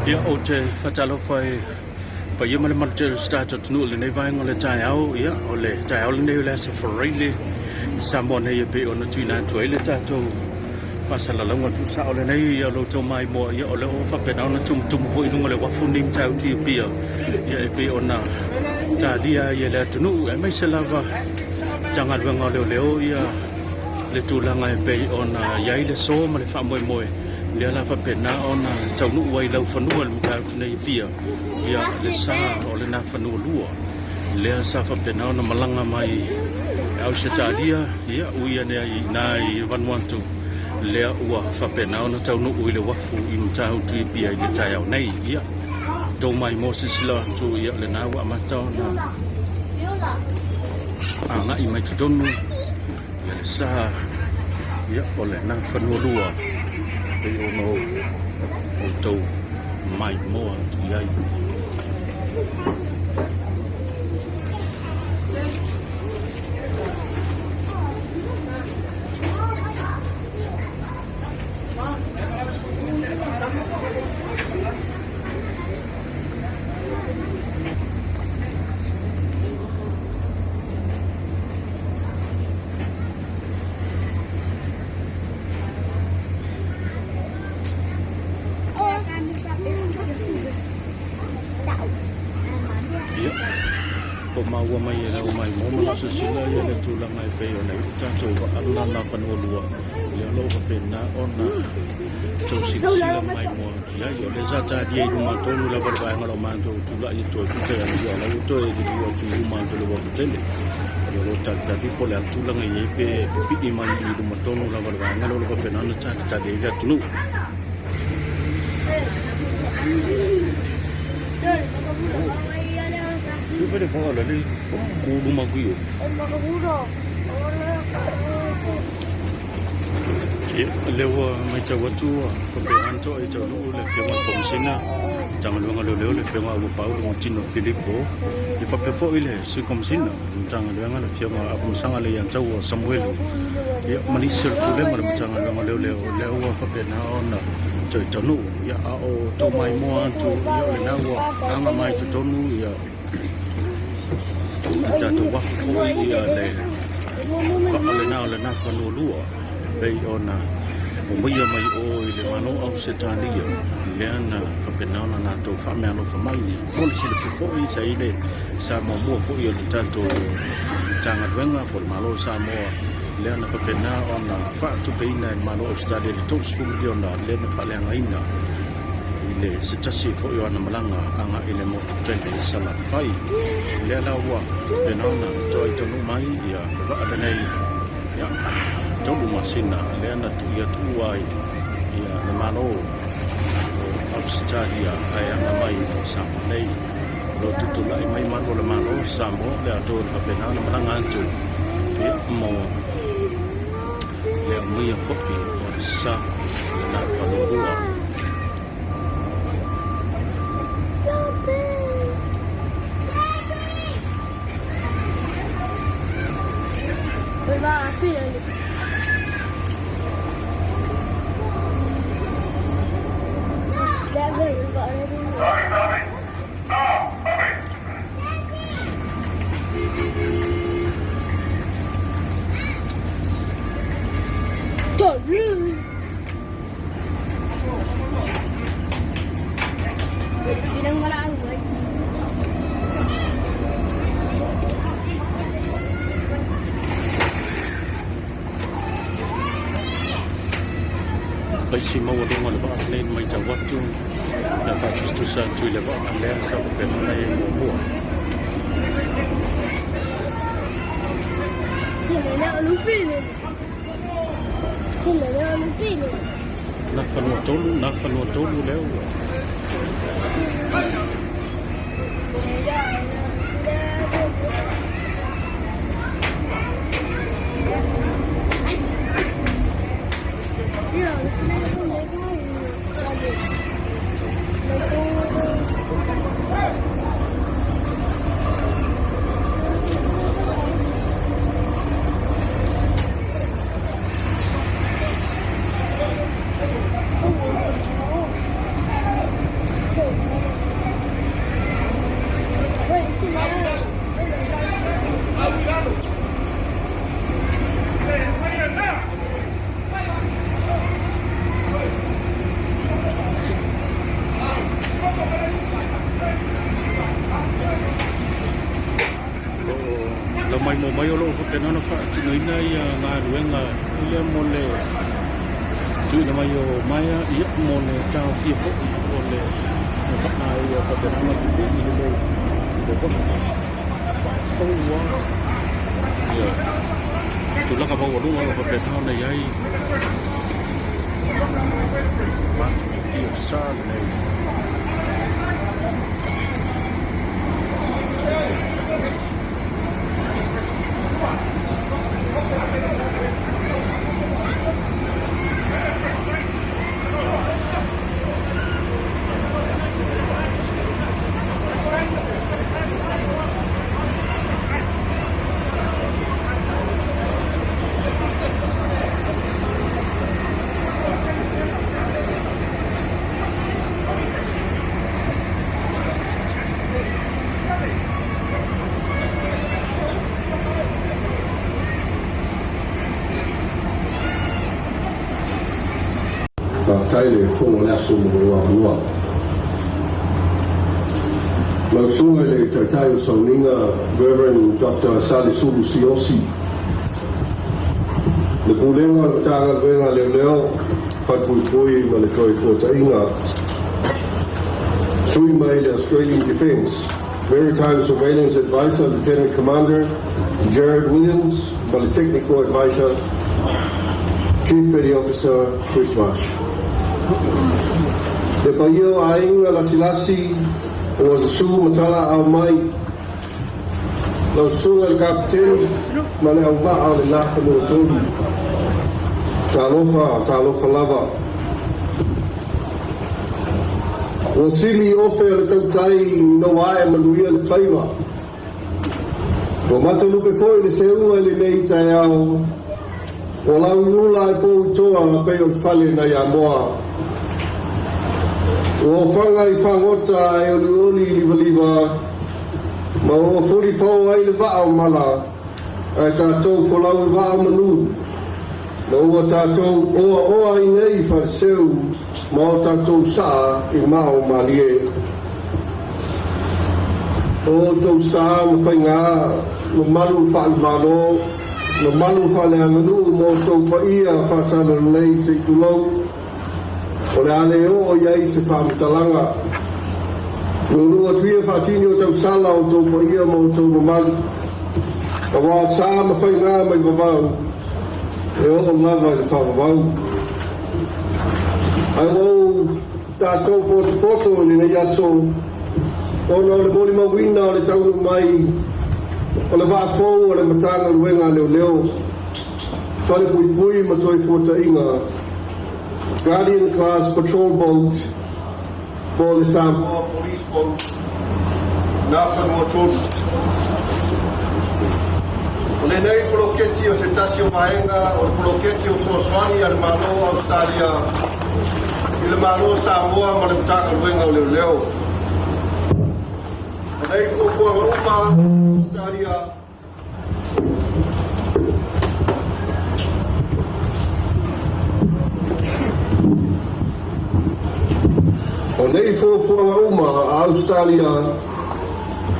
Ia, ou te faatalofa i paia ma le malu tele o si tatou atunuu i lenei vaega o le taeao. Ia, o le taeao lenei o le aso Faraile i Samoa nei e pei ona tuuina atu ai le tatou faasalalauga tuusao lenei. Ia, o lo outou maimoa, ia, o lea ua faapena ona tumutumu foi i luga o le uafu lenei Matautu i Apia, ia, e pei ona talia ai e le atunuu, aemaise lava Matagaluega o Leoleo, ia, le tulaga e pei ona i ai le so ma le faamoemoe lea la faapena ona taunuu ai laufanua i le Matautu nei i Apia, ia le sa o le Nafanua Lua lea sa faapena ona malaga mai i Ausetalia, ia ui ane ai i ina i Vanuatu, lea ua faapena ona taunuu i le uafu i Matautu i Apia i le taeao nei. Ia tou maimoa silasila atu, ia lena ua amata ona agai mai totonu ia le sa, ia o le Nafanua Lua pei ona outou maimoa atu i ai. Ia, ua maua mai e lau maimoa ma lau silasila ia le tulaga e pei ona i ai le tatou vaa lena Nafanua Lua. Ia, o lo o faapena ona tou silasila maimoa atu i ai. O lea sa talia i luma tonu lava o le vaega o lo o matou tulai atu ai, peitai ane, ia o la ua toe liliu atu i luma atu i le uafu tele. Ia, o lo o talitali po o le a le tulaga e i ai pe pipii mai i luma tonu lava o le vaega lea o lo o faapena ona talitali ai le atunuu. Ia, lea ua matau atu ua faapena ona to'a i taunuu le Afioga i le Komesina Matagaluega o Leoleo, le Afioga Aua Paulo Tino Filipo, ia faapea foi le Sui Komesina o le Matagaluega, le Afioga Afamasaga Leiataua Samuelu, ia ma nisi o le Pulega o le Matagaluega o Leoleo, lea ua faapena ona toe taunuu. Ia, a o tou maimoa atu, ia o lena ua aga mai totonu ia le tatou uafu foi, ia le vaa lena o le Nafanua Lua e pei ona omaia mai o i le Malo Ausetalia, lea na faapena ona latou faameaalofa mai. Mo le silafia foi, sa i le sa muamua foi o le tatou Matagaluega po o le Malo o Samoa, lea na faapena ona faatupeina e le Malo o Ausetalia le $30 miliona lea na faaleagaina i le se tasi foi o ana malaga agai i le motu tele i Salafai. Lea la ua faapena ona toe taunuu mai ia le vaa lenei, ia, 3 masina lea na tui atu ai ia le Malo o Ausetalia ae aga mai i Samoa nei. O lo o tutulai mai malu o le Malo o Samoa le atoa na faapena ona malaga atu, ia, mo le aumaia foi o le sa o le Nafanua. Vaisi maualuga o le vaa lenei na matau atu na faatusatusa atu i le vaa lea sa faapena ona i ai muamua. Nafanua tolu, Nafanua tolu lea ua. faapena ona faatinoina ia galuega lea mo le tuuina mai o maea ia mo le taofia foi o le vaa ia faapena ona pipii i le uafu fou lava ia tulaga maualuga o lo o faapena ona i ai matagofie o le sa lenei. Faafetai le fono o le aso mo lou avanoa. Lau Susuga i le Taitai o Sauniga Rev. Doctor Salesulu Siaosi, le Pulega o le Matagaluega a Leoleo, Falepuipui ma le Toefuataiga, sui mai le Australian Defence Maritime Surveillance Advisor Lieutenant Commander Gerard Williams ma le Technical Advisor Chief Petty Officer Chris Marsh. Le paia o aiga lasilasi ua susu ma talaau mai, lau susuga i le Kapeteni ma le auvaa o le Nafanuatolu. Talofa, talofa lava. Ua sili ofe o le tautai ina ua ae manuia le faiva. Ua matalupe foi le seuga i lenei taeao, ua lauiula ae pou i toa pei o le fale nai Amoa. Ua ofaga i fagota ae olioli i livaliva, ma ua fulifao ai le vaa o mala, ae tatou folau i vaa o manu, ma ua tatou oaoa ai nei faleseu ma o tatou saa i mao malie. O outou sa ma faigā, mamalu faale-Malo, mamalu faaleaganuu ma outou paia faatalalelei se i tulou, o le a le oo i ai se faamatalaga. Nuunuu atu ia faatini o tausala outou paia ma outou mamalu, aua o sa ma faigā mai vavau e oo lava i le faavavau. Ae ua ou tatou potopoto i lenei aso ona o le molimauina o le taunuu mai o le vaa fou a le Matagaluega a Leoleo, Falepuipui ma Toefuataiga, Guardian Class Patrol Boat, po o le Samoa Police Boat Nafanuatolu. O lenei poloketi o se tasi o vaega o le poloketi o fesoasoani a le Malo o Ausetalia i le Malo o Samoa ma le Matagaluega o Leoleo. O nei fuafuaga uma Ausetalia O nei fuafuaga uma a Ausetalia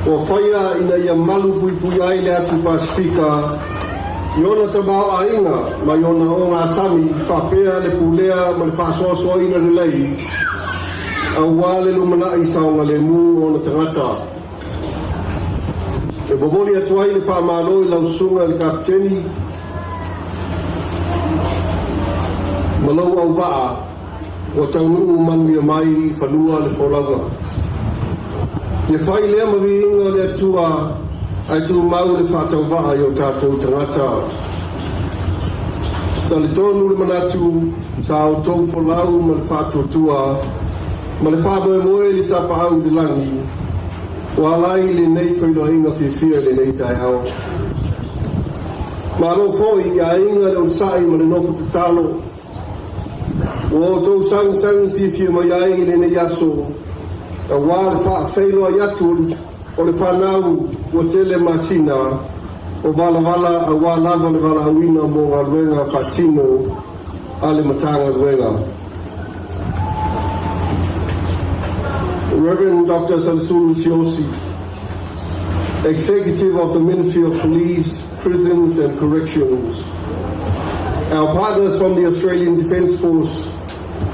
ua faia ina ia malu puipui ai le Atu Pasefika i ona tamaoaiga mai ona ogasami faapea le pulea ma le faasoasoaina lelei aua le lumanai saogalemu o ona tagata. E momoli atu ai le faamalo i lau susuga i le Kapeteni ma lou auvaa ua taunuu manuia mai i fanua le folauga. Ia fai lea ma viiga o le Atua ae tumau le faatauvaa i o tatou tagata. Talitonu le manatu sa outou folau ma le faatuatua ma le faamoemoe i le tapaau i le lagi ua ala ai lenei feiloaiga fiafia i lenei taeao. Malo foi i aiga le onosai ma le nofo tatalo ua outou sagisagi fiafia mai ai i lenei aso aua le faafeiloai atu o le fanau ua tele masina o valavala aua lava le valaauina mo galuega faatino a le Matagaluega. Reverend Dr. Salesulu Siaosi, Executive of the Ministry of Police, Prisons and Corrections. Our partners from the Australian Defence Force,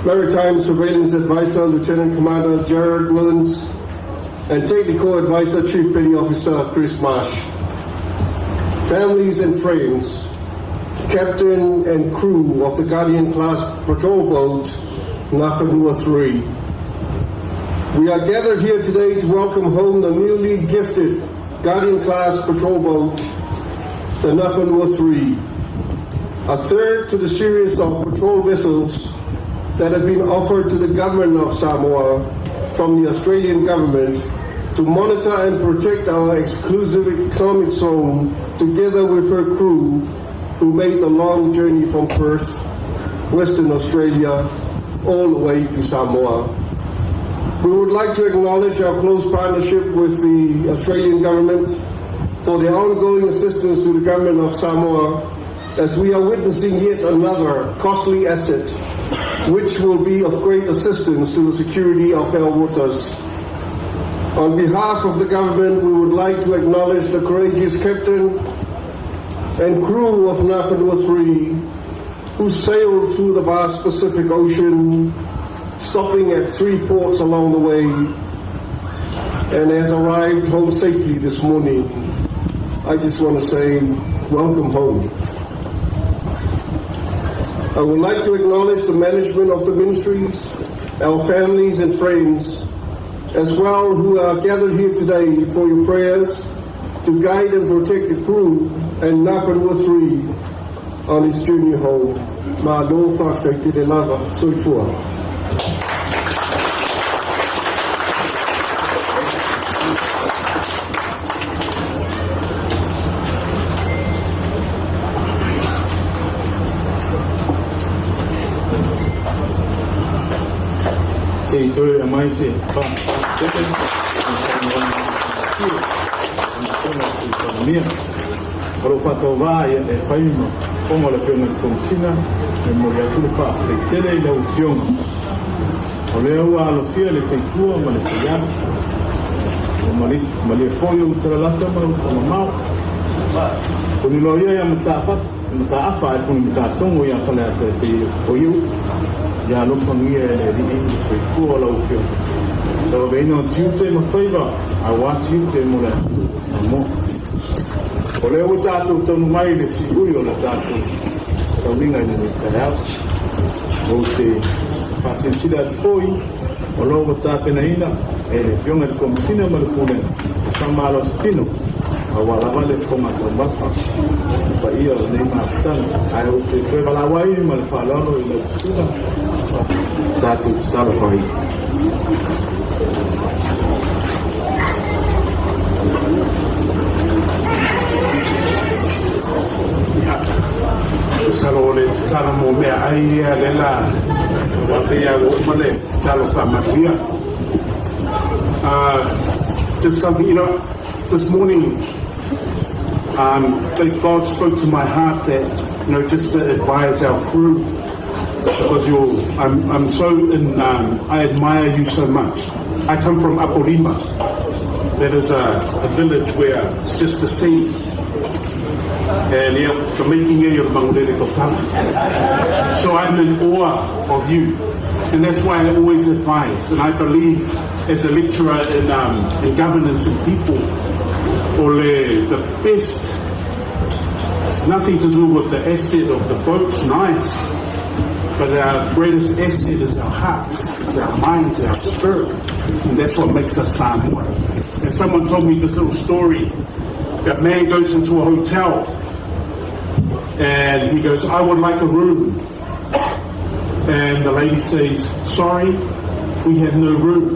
Maritime Surveillance Advisor Lieutenant Commander Jared Willens, and Technical Advisor Chief Petty Officer Chris Marsh. Families and friends, captain and crew of the Guardian Class patrol boat Nafanua 3. We are gathered here today to welcome home the newly gifted Guardian Class patrol boat, the Nafanua 3, a third to the series of patrol vessels that have been offered to the government of Samoa from the Australian government to monitor and protect our exclusive economic zone together with her crew who made the long journey from Perth, Western Australia, all the way to Samoa. We would like to acknowledge our close partnership with the Australian government for their ongoing assistance to the government of Samoa as we are witnessing yet another costly asset which will be of great assistance to the security of our waters. On behalf of the government, we would like to acknowledge the courageous captain and crew of Nafanua 3 who sailed through the vast Pacific Ocean, stopping at three ports along the way, and has arrived home safely this morning. I just want to say, welcome home. I would like to acknowledge the management of the ministries, our families and friends, as well who are gathered here today for your prayers to guide and protect the crew and Nafanua 3 on his journey home. Malo faafetai tele lava. Soifua. Se i toe aumai se faamasinoga i saunoaga matagofie a le Afioga i le Sui Palemia. O lo o faatauvaa e fai ma fofoga o le Afioga i le Komesina e momoli atu le faafetai tele i lau Afioga. O lea ua alofia le taitua ma le taialu. Ua malie foi ou talalata ma ou tamamao. Puni loa ia ia Mataafa ae puni Matatogo ia Faleata e pei o ia upu. Ia alofagia e le Alii le soifua o lau Afioga. Tauaveina o tiute ma faiva aua tiute mo le atunuu o Samoa. O lea ua tatou taunu mai i le siui o le tatou tauiga i lenei taeao. Ou te faasilasila atu foi o lo o ua tapenaina e le Afioga i le Komesina ma le Pulega se faamalositino aua lava le fofoga taumafa i le paia o lenei mafutaga. Ae ou te toe valaau ai ma le faaaloalo i lau Susuga tatou tatalo fai. Masalo o le tatalo mo mea ai ia le la ua pei a ua uma le tatalo faamanuia. Just something, you know, this morning, um, that God spoke to my heart that, you know, just to advise our crew, because you're, I'm, I'm so in, um, I admire you so much. I come from Apolima. That is a, a village where it's just the sea. And yeah, the making So I'm in awe of you. And that's why I always advise, and I believe as a lecturer in, um, in governance and people, ole, the best, it's nothing to do with the asset of the boat's nice, but our greatest asset is our hearts, it's our minds, our spirit, and that's what makes us Samoa. And someone told me this little story that man goes into a hotel and he goes, I would like a room. And the lady says, Sorry, we have no room.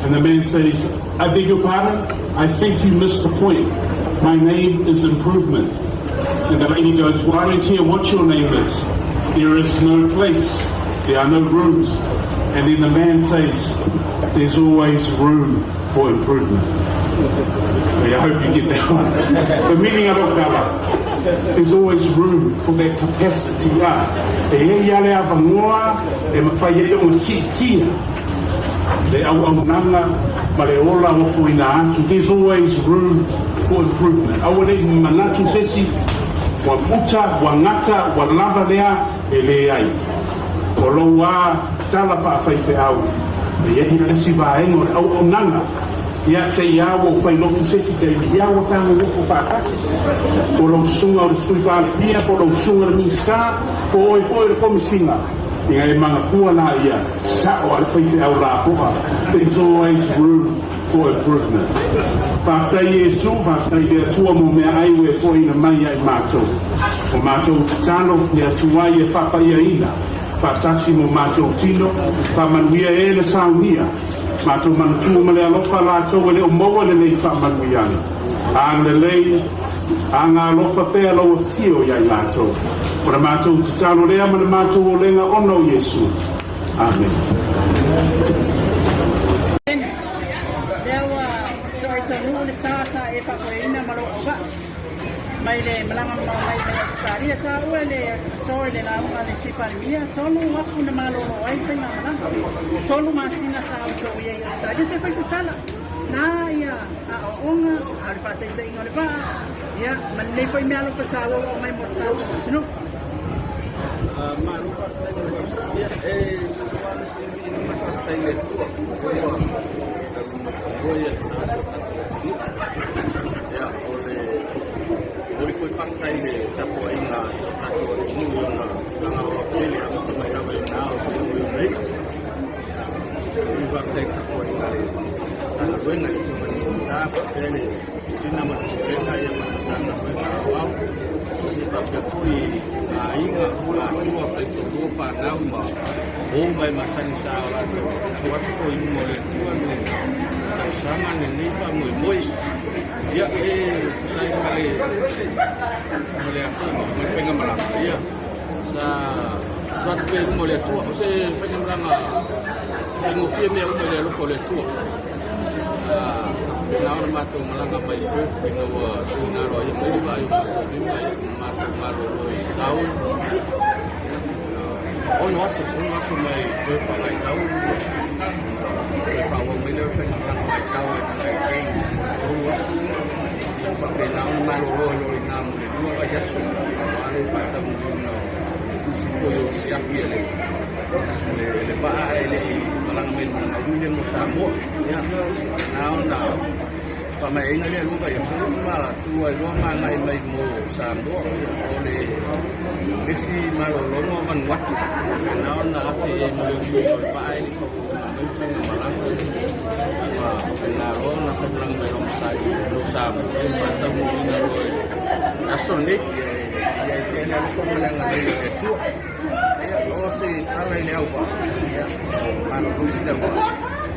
And the man says, I beg your pardon? I think you missed the point. My name is Improvement. And the lady goes, Well, I don't care what your name is. There is no place. There are no rooms. And then the man says, There's always room for improvement. I hope you get that one. The meaning of tala, there's always room for that capacity. Ah, e e ia le avanoa, e mawhai e o siitia. Le auaunaga ma le ola ofoina atu. There's always room for improvement. Aua ne i manatu se isi ua muta, ua gata, ua lava lea, e leai. O lou lava tala faafaifeau, e i ai le isi vaega o le auaunaga, ia te i lava ua ou fai lotu se isi taimi, ia ua tago nofo faatasi, po o lau susuga o le Sui Palemia, po o lau susuga i le Minisita, po o oe foi o le Komesina, ia e manatua laia, sao a le faifeau lapoa, there's always room for improvement. Faafetai Iesu, faafetai i le Atua mo meaai ua e foaina mai ia i matou. O matou tatalo, le Atua ia faapaiaina faatasi mo matou tino, faamanuia e le saunia, matou manatua ma le alofa latou e le o maua lenei faamanuiaga. Agalelei, agaalofa pea lau afio ia i latou. O le matou tatalo lea ma le matou olega ona o Iesu. Amene. Lea ua toai taunuu le sa sa e faafoeina ma lou auvaa mai le malaga mamao mai mai Ausetalia. Taua le aso i le lauga a le Sui Palemia, tolu afu na malolo ai le faigamalaga. Tolu masina sa outou i ai i Ausetalia. Se fai se tala na ia aoaoga, a o le faataitaiga o le vaa, ia ma lenei foi meaalofa taua ua aumai mo le tatou atunuu. Malo faafetai mo le faafesiligia. E faafetai i le Atua ua taumafai ia le sa o tatou atunuu. Ia, o le momoli foi faafetai i le tapuaiga a si o tatou atunuu i ona tulaga aoaotele amata mai lava i ona ao seia oo i ona iu. Ia, momoli faafetai i le tapuaiga a le Matagaluega i le Afioga i le Minisita faapea le Sina ma le Pulega ia ma le Matagaluega Aoao ia faapea foi aiga, matua, faitotoa, fanau ma uo ma e masani sa o latou tuu atu foi i luma o le Atua le talosaga lenei faamoemoe. Ia e tusa ai ma le ma le afo ma le faigamalaga ia sa tuu atu pea i luma o le Atua. O se faigamalaga faigofie mea uma i le alofa o le Atua. Pēlā ona matou malaga mai Perth ina ua tuuina aloaia mai le vaa i o matou lima i matou malolo i Darwin. Ono aso, ono aso mai Perth agai i Darwin. Toe faaauau mai lea o le faigamalaga mai Darwin agai i Cairns mo le tolu aso. Ia faapena ona malolo ai loa i ina mo le lua vaiaso aua le faataunuuina o nisi foi o siaki a le le vaa ae le i malaga mai i le malaga umi lea mo Samoa. Ia, na ona faamaeaina lea lua vaiaso, ia ma tu ai loa ma agai mai mo Samoa. Ia, o le isi malologa o Vanuatu, na ona afe i ai mo le utuina o le vaa e le i fautuaina mai le faigamalaga. Ma faapena loa ona faimalaga mai loa ma Samoa, ia ma faataunuuina loa i le aso lenei. Ia, e i ai pea le alofa ma le agalelei o le Atua. Ia, o se tala i le auvaa, ia, malolosi le auvaa.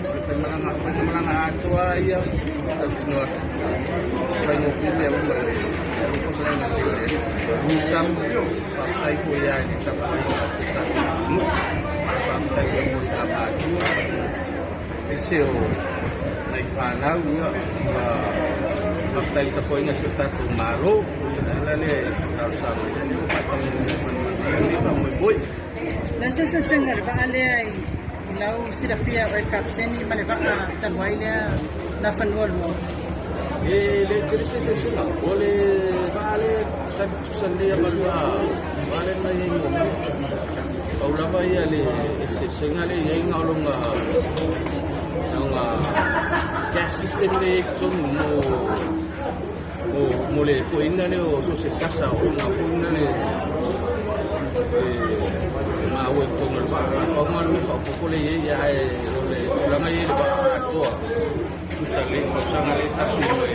O le faimalaga, faimalaga atoa ia, tautino atu, faigofie mea uma i le alofa ma le agalelei o le Alii. Musam, faafetai foi lava i le tapuaiga a si o tatou atunuu. Faafetai foi mo le Atua, ese o nai fanau, ia, ma faafetai i le tapuaiga a si o tatou Malo. O le ala lea e talosaga ai, lea ua faataunuuina ma le manuia lenei faamoemoe. O le a se eseesega o le vaa lea i lau silafia oe le Kapeteni ma le vaa talu ai lea Nafanua 2? E le tele se eseesega. O le vaa lea e tali tutusa lelei lava ma le vaa lea na i ai muamua. Pau lava ia le eseesega lea e i ai na o lona gas system lea e i ai i totonu mo mo le pueina lea o so o se kasa o ona foi lea e maua i totonu o le vaa. Pau lena o le mea faaopoopo lea e i ai, ae o le tulaga e i ai le vaa atoa, tusa lelei le tausaga lea e tasi mai le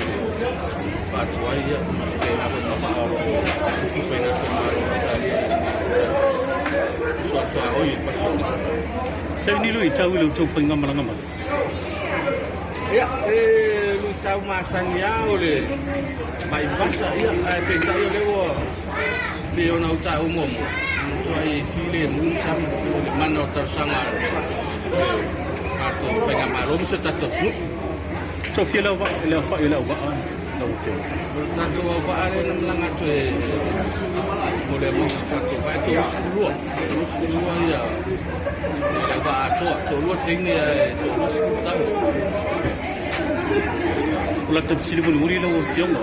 faatuai, ia, faapena foi ma vaa o lo o tufatufaina atu e le Malo o Ausetalia i le uso a tuaoi i le Pasefika. Se ni luitau i la outou faigamalaga mai? Ia, e luitau masani lava o le mai vasa, ia, ae peitai o lea ua pei ona ou taua muamua, e matuai filemu le sami o le mana o talosaga a le tatou faigamalo ma si o tatou atunuu. Tofia le auvaa, le aofai o le auvaa lau Afioga. O le tatou auvaa lea na malaga atu e mo le amoga o tatou vaa e 32, 32 ia le auvaa atoa, toalua teine ae toaluasefulu tama. O lata fesili mulimuli lau Afioga,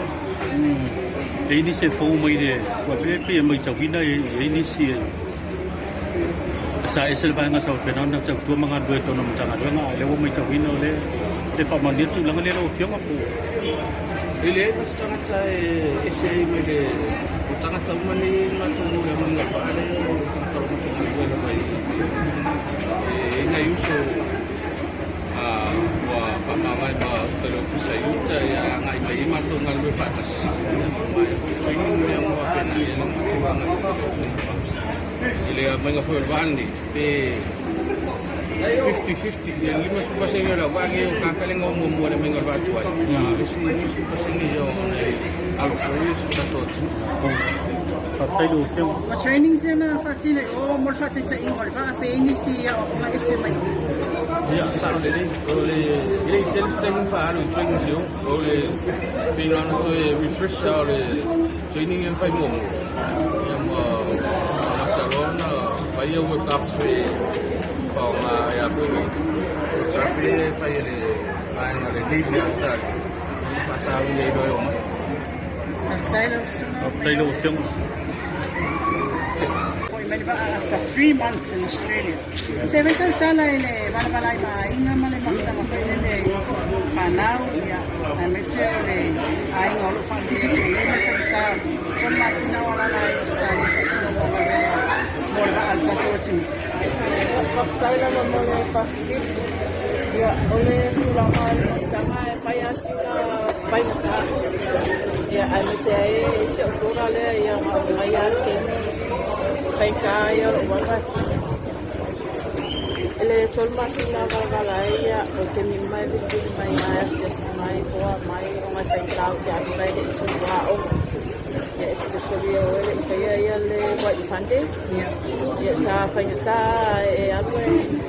e i ai nisi e fou mai le, aua e pei e matauina e i ai nisi e sa ese le vaega sa faapena ona tautua ma galulue i totonu o le Matagaluega, a o lea ua matauina o lea e faamaonia le tulaga lea lau Afioga po o… E leai ma se tagata e ese ai mai le, o tagata uma nei e matou o le aumaiga vaa lea o tagata o lo o matou galulue lava i e i ai nai uso ua faamavae ma uta i le ofisa i uta ia agai mai ai matou galulue faatasi ma maea foi training ma mea uma faapena ia lea matou agai atu i le aumaiga vaa. I le aumaiga foi o le vaa lenei pe 50-50 ia le 50% o le auvaa nei o tagata lea na o muamua i le aumaiga o le vaa tuai a o le isi 50% ia o nai alo fou ia o si o tatou atunuu. Faafetai lau Afioga. O trainings ia na faatino i o mo le faataitaiga o le vaa pe i ai nisi aoaoga ese mai o. Ia, sao lelei. O le, e le i tele se taimi na faaalu i trainings i o. O le, pei na ona toe refresh lava o le training ia na fai muamua. Ia ma amata loa ona fai ia workups pe faaaoga ia foi nei kontarape ia e fai e le vaega o le Navy a Ausetalia ia faasauni ai loa e omai. Faafetai lau susuga. Faafetai lau Afioga. Foi mai le vaa after 3 months in Australia. Se fai sau tala i le valavala ai ma aiga ma le mafutaga foi lele fanau, ia, aemaise o le aiga o lo o faalelei atu nei ma le faigata o 3 masina o alaala ai i Ausetalia e faatino mo galuega mo le vaa a le tatou atunuu. Faafetai lava mo le faafesili. Ia, o le tulaga i le mafutaga e fai lava sina faigata. Ia, aemaise ai si au tora lea ia na o mai lava le taimi faigata ia o lou alu ai. I le 3 masina valavala ai ia, o taimi uma e vilivili mai lava e asiasi mai, toa mai ona e faigata ou te alu ai le i tu aoga. Ia, especially o oe le i faia ia le White Sunday. Ia, sa faigata e alu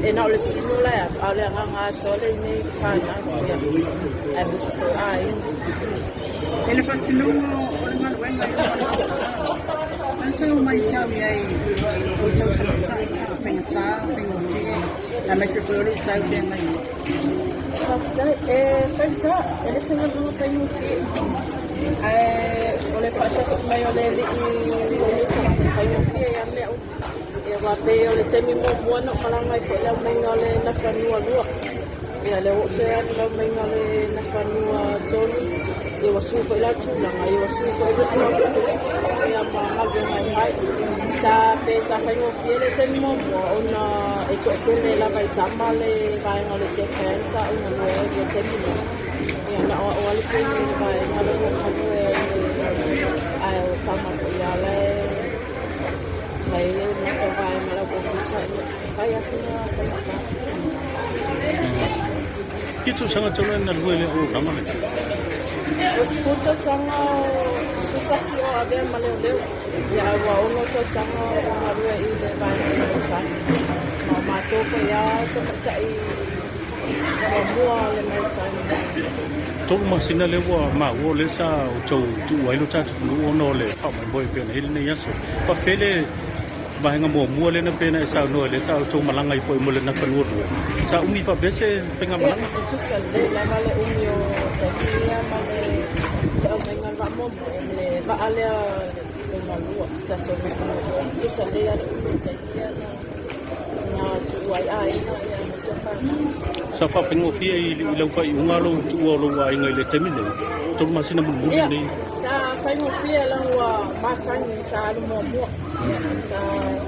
e na o le tino la e alu, a o le agaga atoa lea i nei fanau. Ia, aemaise foi o aiga. I le faatinoga o le galuega i o le aso, fai sau matau i ai o outou tamaitai, faigata, faigofie, aemaise foi o luitau feagai ai. Faafetai. E faigata, e le se galuega faigofie. Ae o le faatasi mai o le Alii i lenei tagata, faigofie ia mea uma. Ia aua pei o le taimi muamua na ou malaga ai foi i le aumaiga o le Nafanua 2. Ia lea ua ou toe alu i le aumaiga o le Nafanua 3, ia ua sui foi la tulaga, ia ua sui foi responsibilities ia ma galuega e fai. Sa pe sa faigofie le taimi muamua ona e toatele lava i tama le vaega o le deck hand sa ou galue ai i le taimi lea. Ia na o au lava le teine i le vaega lea ua ou galue ai ae o tama foi lava la e fai le matou vaega la ofisa ia fai lava sina faigata. Ia tausaga talu ai na galue i le auaunaga lenei? Ua 10 tausaga, 11 o avea ma leoleo. Ia ae ua 6 tausaga o galue i le vaega o le maritime. Ma o matou foi lava tamaitai muamua o le maritime. 3 masina lea ua maua o lea sa outou tuua ai lo tatou atunuu ona o le faamoemoe pei ona i ai lenei aso. Faafefea le vaega muamua lea na pei ona e saunoa lea sa outou malaga ai foi mo le Nafanua 2? Sa umi faapea se faigamalaga? Ia, sa tusa lelei lava le umi o taimi ia ma le aumaiga o le vaa muamua ia ma le vaa lea lona lua, tatou Nafanua 3. Tusa lelei lava le umi o taimi ia na tuua ai aiga ia aemaise o fanau. Sa faafaigofie i lau faaiuga lou tuua o lou aiga i le taimi nei, 3 masina mulimuli nei? Ia, sa faigofie leaga ua masani sa alu muamua. Ia, sa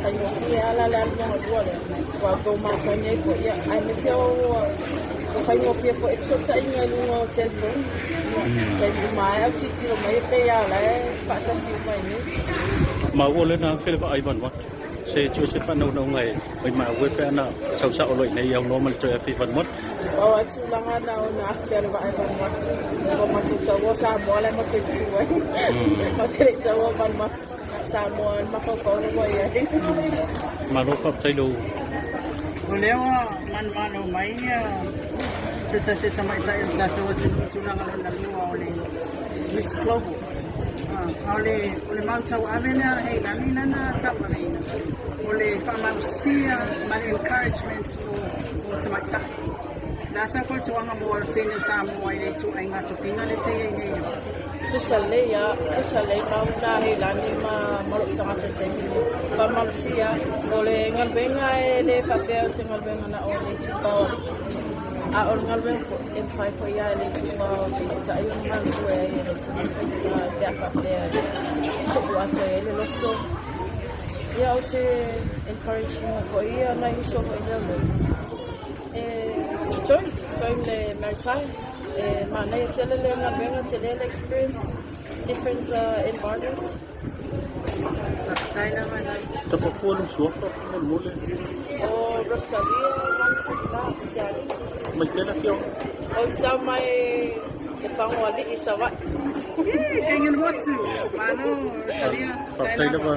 faigofie lava la le alu lona lua lea, ua tou masani ai foi. Ia, aemaise o ua faigofie foi fesootaiga i luga o telefoni. Ia, taimi uma lava e autilotilo mai e pei lava o la e faatasi uma i nei. Maua lea na afe le vaa i Vanuatu. Se tio se faanaunauga e maumau e pe ana sau sao loa i inei aunoa ma le toe afe i Vanuatu. Pau lava tulaga na ona afe a le vaa i Vanuatu, ua matou taua o Samoa la e matou te tu ai. Matou te le i taua o Vanuatu, Samoa le mafaufau lea ua i ai. Malo faafetai lou. O lea ua manumalo mai se tasi o tamaitai o le tatou atunuu i tulaga lona lua o le Miss Global. A o le, o le mau tauave lea a Heilani lana tauaveina, o le faamalosia ma le encouragement o tamaitai. Le a sau fautuaga mo Altena Samoa i le ituaiga tofiga lea e te i ai nei ai? Tusa lelei a, tusa lelei ma au na heilani ma ma lou tagata i le taimi lenei. Faamalosia, o le galuega e le faapea o se galuega na o le itupa o alii, a o le galuega foi e mafai foi lava e le itupa o tamaitai ona galulue ai e le sili faigata pe a faapea e tuu atoa i ai le loto. Ia ou te encourage ina foi ia nai uso foi lea e join, join le maritime. E manaia tele le galuega, tele le experience, different environments. Faafetai lava. Tapafua lou suafa faamolemole. O Rosalia Manutula Tiali. Mai fea le afioga? Ou te tau mai le Fagoalii i Savaii. Ii, kei ngana motu. Malo, Rosalia. Faafetai lava.